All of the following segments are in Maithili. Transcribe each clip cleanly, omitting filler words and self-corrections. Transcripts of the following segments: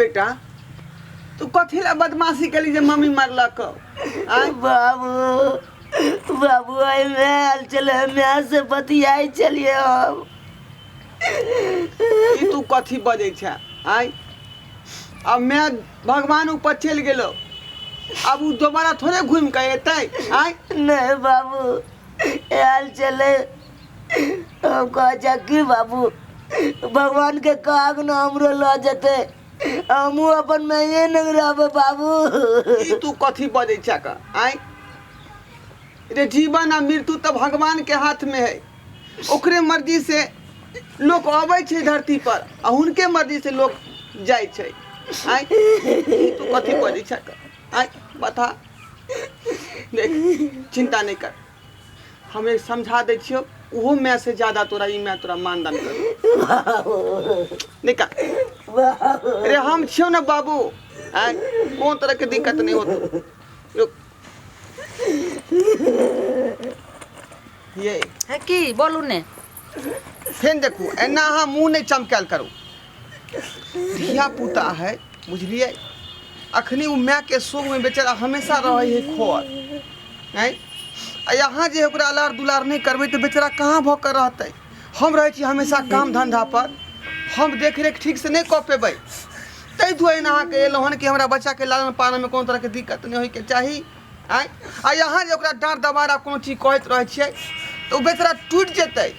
बेटा तू कथी ला बदमाशी केली जे मम्मी मारलक आँय? बाबू बाबू आई मैं आयल छलै माय से बतियाइ छलियै हम ई तू कथी बजै छै आँय अब मैं भगवान ऊपर चलि गेलो अब उ दोबारा थोड़े घूमि के एतै आँय नहीं बाबू आयल छलै हम कहै छै की बाबू भगवान के कहक ने हमरो लऽ जेतै हमहूँ अपन माइए नहि रहबै बाबू ई तू कथी बजै छै का आँय रे जीवन आ मृत्यु तऽ भगवान के हाथ में है ओकरे मर्जी से लोक अबै छै धरती पर आ हुनके मर्जी से लोक जाइ छै आँय ई तू कथी बजै छै का आँय बता देख चिंता नहि कर हम एक समझा दै छियौ ओहो माय से ज्यादा तोरा ई माय तोरा मानदान कर निका अरे हम छियौ ने बाबू आँय कोन तरह के दिक्कत नहीं होतो रुक ये है की बोलू ने फेन देखू एना अहाँ मुँह नहि चमकायल करू धिया पुता है बुझलियै अखनी ओ मायके सोगमे बेचारा हमेशा रहै है खोअल आँय आ यहाँ जे ओकरा अलार दुलार नहि करबै तऽ बेचारा कहाँ भऽ कऽ रहतै हम रहै छी हमेशा काम धन्धा पर हम देखरेख ठीकसँ नहि कऽ पेबै ताहि दुआरे ने अहाँके एलहुँ हन कि हमरा बच्चाके लालन पालनमे कोनो तरहके दिक्कत नहि होइके चाही आँय आ यहाँ जे ओकरा डाँट दबार आ कोनो चीज कहैत रहै छियै तऽ ओ बेचारा टूटि जेतै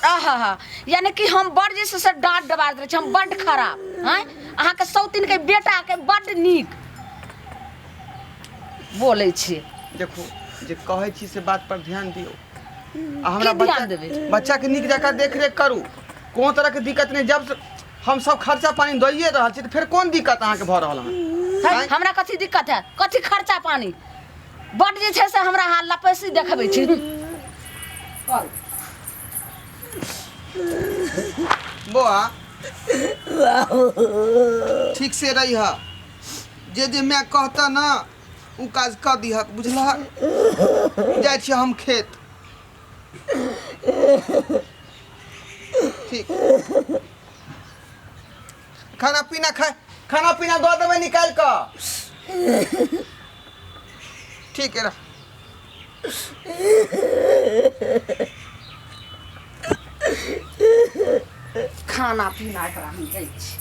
आहा हा यानी कि हम बड़ जे छै से डाँट दबार दै छी हम बड्ड खराब आँय अहाँके सौतिनके बेटाके बड्ड नीक बोलै छी देखू जे कहै छी से बात पर ध्यान दियौ आ हमरा की बच्चा ध्यान देबै? बच्चाके नीक जकाँ देखरेख करू कोनो तरहके दिक्कत नहि जब हम सब खर्चा पानी दैए रहल छी तऽ फेर कोन दिक्कत अहाँके भऽ रहल हन है, आँय? हमरा कथी दिक्कत है कथी खर्चा पानी बड्ड जे छै से हमरा अहाँ लपैसी देखबै छी बौआ ठीक से रहिह जे जे माय कहता ना ओ काज कऽ दिहक बुझलहक जाइ छी हम खेत ठीक खाना पीना खा खाना पीना दऽ देबै निकालि कऽ ठीक है रह खाना पीना एकरा हम दै छी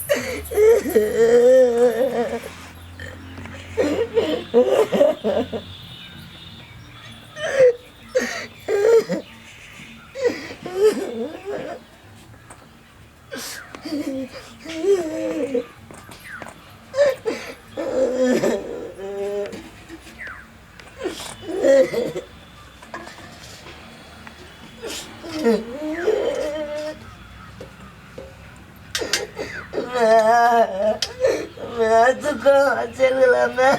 मैं तो कहाँ चल गया मैं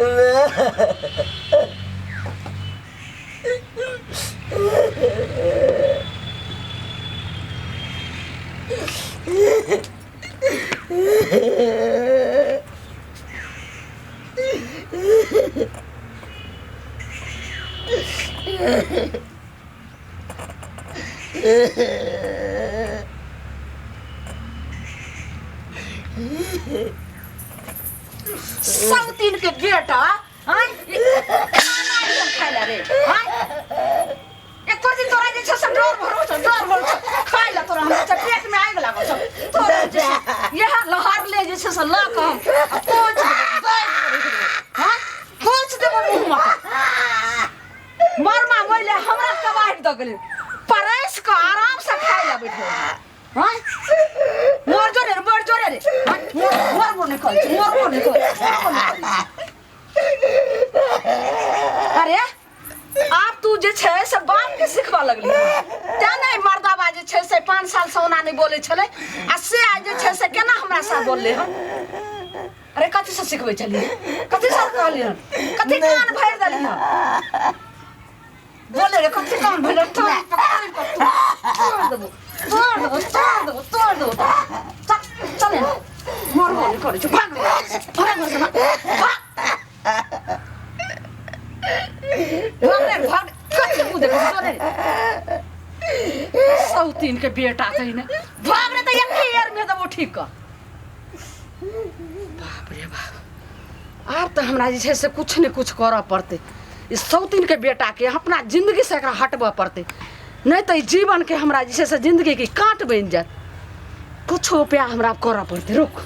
मैं सब तीन के बेटा आँय? खाना एकदम खाय ला रे आँय? एको दिन तोरा जे छै से डर भरल छौ डर भरल छौ खाय ला तोरा हमरा पेट में आगि लागल छौ तोरा जे छै इएह लहर ले जे छै से लऽ कऽ हम आ पोंछ देबौ दाबि देबौ हँ पोंछ देबौ मुँहमे मरमा मोइले हमरा कबाड़ि दऽ गेलै परसि कऽ आरामसँ खाय ला बैठल हँ मर जो रे मर जो रे हँ मर मरबो नहि करै छै मरबो नहि करै छै मरबो नहि करै छै अरे आब तू जे छै से बाप के सिखबऽ लगली तें ने मर्दाबा जे छै से 5 साल से ओना नहि बोलै छलै आ से आइ जे छै से केना हमरा साथ बोलले हन अरे कथी से सिखबै छलियै कथी से कहलियै हन कथी कान भरि देली हन बोले रे कथी कान भरि तोड़ तोड़ देबो तोड़ देबो तोड़ देबो तोड़ देबो चल चल मरबो नहि करै छौ भाग भाग घर से भाग भाग रे भाग कथी मुँह देखै छौ रे सौतीन के बेटा कहीं ने भाग रे तऽ एक भेजबो ठीक कऽ। बाप रे बाप, आब तऽ हमरा जे छै से किछु ने किछु करऽ पड़तै। ई सौतिनके बेटाके अपना जिन्दगीसँ एकरा हटबऽ पड़तै, नहि तऽ ई जीवनके हमरा जे छै से जिन्दगीके काँट बनि जायत। किछु उपाय हमरा करऽ पड़तै। रुक।